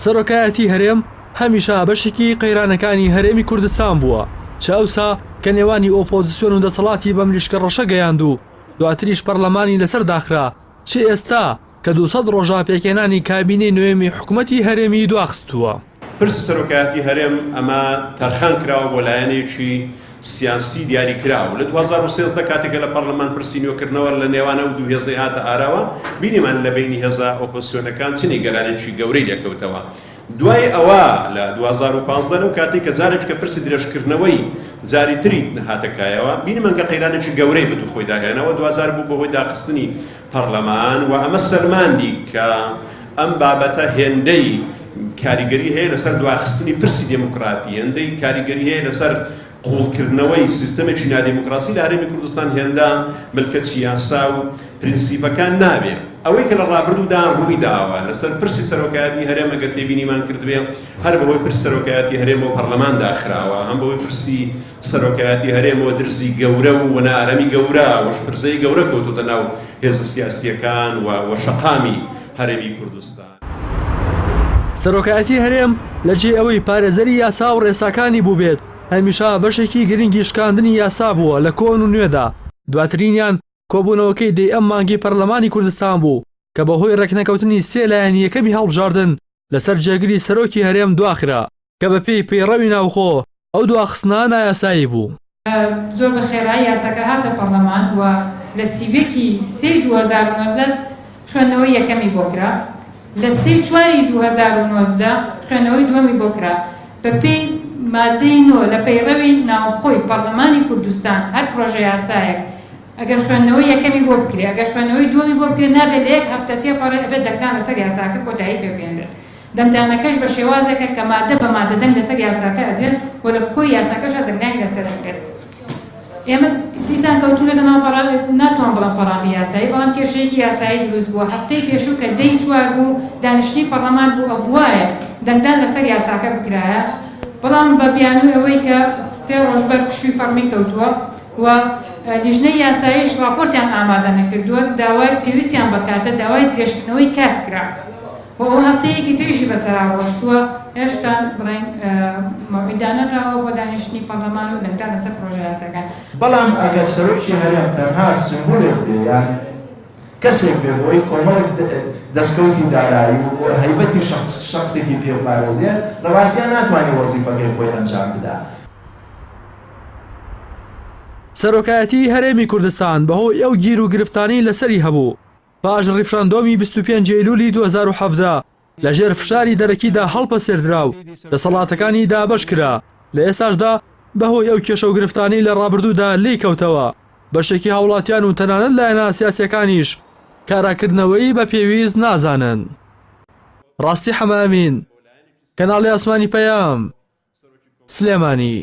سەرۆکایەتی هەرێم هەمیشە بەشێکی قەیرانەکانی هەرێمی کوردستان بووە، چ ئەوسا کە نێوانی ئۆپۆزسیۆن و دەسەڵاتی بە مریشکە ڕەشە گەیاند و دواتریش پەرلەمانی لەسەر داخرا، چ ئێستا کە 200 ڕۆژە پێکهێنانی کابینەی نۆیەمی حکومەتی هەرێمی دواخستووە. پرسی سەرۆکایەتی هەرێم ئەمە تەرخان کراوە بۆ لایەنێکی سیاسی دیاریکراو. لە 2013 کاتێک کە لە پەڕلەمان پرسی نوێکردنەوە لە نێوان ئەو دوو هێزەی هاتە ئاراوە، بینیمان لە بەینی هێزە ئۆپۆزسیۆنەکان چ نیگەرانێکی گەورەی لێکەوتەوە. دوای ئەوە لە 2015 لەو کاتەی کە جارێکی کە پرسی درێژکردنەوەی جاری تری هاتە کایەوە، بینیمان کە قەیرانێکی گەورەی بەدوو خۆیدا هێناوە، دواجار بوو بەهۆی داخستنی پەڕلەمان و ئەمە سەلماندی کە ئەم بابەتە هێندەی کاریگەری هەیە لەسەر دواخستنی پرسی دێموکراتی، هێندەی کاریگەری هەیە لەسەر قووڵکردنەوەی سیستەمێکی نادێموکراسی لە هەرێمی کوردستان، هێندە ملکەچی یاسا و پرنسیپەکان نابێ. ئەوەی کە لە ڕابردوودا ڕووی داوە لەسەر پرسی سەرۆکایەتی هەرێم ئەگەر تێبینیمان کردبێ هەر بەهۆی پرسی سەرۆکایەتی هەرێمەوە پەڕلەمان داخراوە، هەم بەهۆی پرسی سەرۆکایەتی هەرێمەوە درزی گەورە و نائارامی گەورە و شپرزەیی گەورە کەوتۆتە ناو هێزە سیاسییەکان و و شەقامی هەرێمی کوردستان. سەرۆکایەتی هەرێم لە جێی ئەوەی پارێزەری یاسا و ڕێساکانی بووبێت، هەمیشە بەشێکی گرنگی شکاندنی یاسا بووە لە کۆن و نوێدا، دواترینیان کۆبوونەوەکەی دەی ئەم مانگەی پەرلەمانی کوردستان بوو کە بەهۆی ڕێکنەکەوتنی سێ لایەنی یەکەمی هەڵبژاردن لەسەر جێگری سەرۆکی هەرێم دواخرا کە بەپێی پەیڕەوی ناوخۆ ئەو دواخستنە نایاسایی بوو. زۆر بە خێرایی یاساکە هاتە پەڕلەمان و لە 31 ی سێی 2019 خوێندنەوەی یەکەمی بۆ کرا، لە سێی چواری 2019 خوێندنەوەی دووەمی بۆ کرا. بەپێی مادەی نۆ لە پەیڕەوی ناوخۆی پەڕلەمانی کوردستان هەر پڕۆژەیاسایەک ئەگەر خوێندنەوەی یەکەمی بۆ بکرێ، ئەگەر خوێندنەوەی دووەمی بۆ بکرێ نابێت لە یەک هەفتە تێپەڕێ ئەبێت دەنگدان لەسەر یاساکە کۆتایی پێ بهێنرێت. دەنگدانەکەش بە شێوازێکە کە مادە بە مادە دەنگ لەسەر یاساکە ئەدرێت و لە کۆی یاساکەشا دەنگدانی لەسەر ئەکرێت. ئێمە دیسان کەوتوونەتە ناو فەراغ، ناتوانم بڵێم فەراغی یاسایی، بەڵام کێشەیەکی یاسایی دروست بووە. هەفتەی پێشوو کە دەی چوار بوو دانیشتنی پەڕلەمان بوو ئەبوایە دەنگدان لەسەر یاساکە بکرایە، بەڵام بە بیانووی ئەوەی کە سێ ڕۆژ بەر پشووی فەڕمی کەوتووە و لیژنەی یاساییش ڕاپۆرتیان ئامادە نەکردووە، داوای پێویستیان بە کاتە، داوای درێژکردنەوەی کات کرا و ئەوە هەفتەیەکی تریشی بەسەرا ڕۆشتووە، هێشتا بڵێین مەوعید دانەنراوە بۆ دانیشتنی پەڕلەمان و دەنگدان لەسەر پڕۆژەیاساکان. بەڵام ئەگەر سەرۆکی هەرێم تەنها سیمبولێک بێ یان کەسێک بێ بۆی کۆمەڵێک دەستکەوتی دارایی و هەیبەتی شەخسێکی پێ بپارێزێ، لە ڕاستیا ناتوانێ وەزیفەکەی خۆی ئەنجام بدا. سەرۆکایەتیی هەرێمی کوردستان بەهۆی ئەو گیروگرفتانەی لەسەری هەبوو پاش ڕیفراندۆمی 25 ئەیلولی 2017 لەژێر فشاری دەرەکیدا هەڵپەسێردرا و دەسەڵاتەکانی دابەشکرا، لە ئێستاشدا بەهۆی ئەو کێشە و گرفتانەی لە ڕابردوودا لێی کەوتەوە، بەشێکی هاوڵاتیان و تەنانەت لایەنە سیاسییەکانیش کاراکردنەوەی بە پێویست نازانن. ڕاستی حەمەئەمین، کەناڵی ئاسمانی پەیام، سلێمانی.